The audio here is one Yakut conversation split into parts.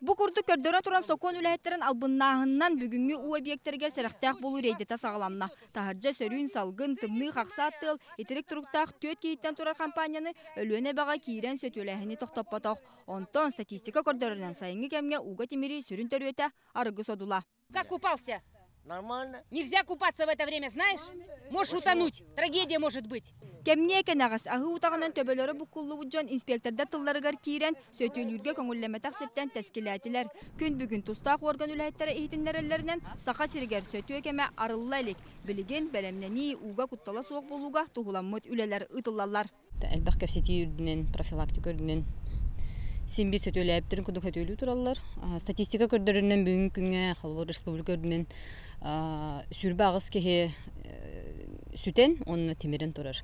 Бу курдук көрдөрөн туран сокуон үлэһиттэрин албыннааһынынан бүгүҥҥү уу объектарыгар сэрэхтээх буолуу рейдэтэ саҕаланна. Таһырдьа сөрүүн салгын, тымныы хахсаат тыал, итирик туруктаах түөрт киһиттэн турар хампаанньаны Өлүөнэ эбэҕэ киирэн сөтүөлээһини тохтоппотох. Онтон статистика көрдөрөрүнэн сайыҥҥы кэмҥэ ууга тимирии сүрүн төрүөтэ арыгы содула. Как купался? Нормально. Нельзя купаться в это время, знаешь? Можешь утонуть. Трагедия может быть. Кэмниэ кэнэҕэс аһыы утаҕынан төбөлөрө буккуллубут дьон инспектордар тылларыгар киирэн, сөтүөлүүргэ көҥүллэммэтэх сиртэн тэскилээтилэр. Күн бүгүн тустаах уорган үлэһиттэрэ иһитиннэрэллэринэн, Саха сиригэр сөтүө кэмэ арылла илик. Билигин бэлэмнэнии, ууга куттала суох буолууга туһуламмыт үлэлэр ыытыллаллар. Элбэх кэпсэтии үрдүнэн, профилактика үрдүнэн син биир сөтүөлээбиттэрин курдук сөтүөлүү тураллар. Статистика көрдөрөрүнэн бүгүҥҥү күҥҥэ холобур республика үрдүнэн 28 киһи сүтэн уонна тимирэн турар.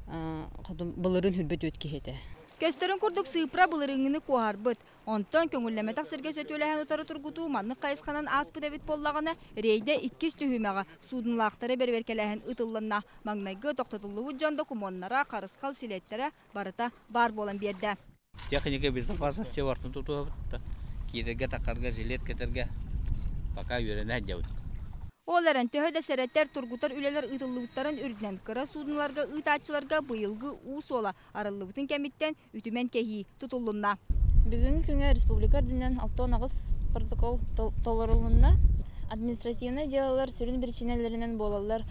Былырыын хүрбэт үөт киһи этэ. Көстөрүн курдук сыыппара былырыыҥҥыны куоһарбыт. Онтон көҥүллэммэтэх сиргэ сөтүөлэһэн утары тургутуу маннык хайысханан ааспыт эбит буоллаҕына, рейдэ иккис түһүмэҕэ суудуналаахтары бэрэбиэркэлээһин ыытыллынна. Маҥнайгы тохтотуллубут дьон докумуоннара, харысхал силиэттэрэ барыта баар буолан биэрдэ. Техника безопасности бартын тутуһабыт да киирэргэ тахарга жилет кэтэргэ пока үөрэнэ сылдьабыт. Ол эрэн, төһө да сэрэтэр, тургутар үлэлэр ыытыллыбыттарын үрдүнэн, кыра суудуналарга ыытааччыларга быйылгы уу суола арыллыбытын кэмиттэн үтүмэн кэһии тутуллунна. Бүгүҥҥү күҥҥэ республика үрдүнэн 68 протокол толорулунна. Административнай дьыалалар сүрүн биричиинэлэринэн буолаллар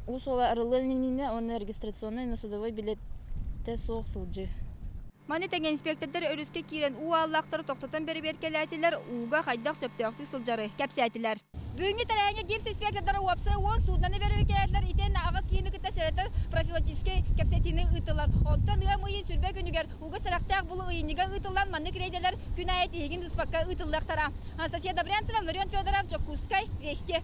уу суола арыллыан иннинэ уонна регистрационнай уонна судовой билиэтэ суох сылдьыы. Маны тэҥэ инспектордар өрүскэ киирэн уу ааллаахтары тохтотон бэрэбиэркэлээтилэр, ууга хайдах сөптөөхтүк сылдьары кэпсээтилэр. Бүгүҥҥү тэрээһиҥҥэ ГИПС инспектордара уопсай 10 суудунаны бэрэбиэркэлээтилэр итиэннэ аҕыс киһини кытта сэрэтэр профилактическай кэпсэтиини ыыттылар. Онтон ыам ыйын сүрбэ күнүгэр ууга сэрэхтээх булуу ыйынньыга ыытыллан маннык рейдэлэр күн аайы тиһигин быспакка ыытыллыахтара. Анастасия Добрянцева, Ларион Федоров, Дьокуускай, Вести.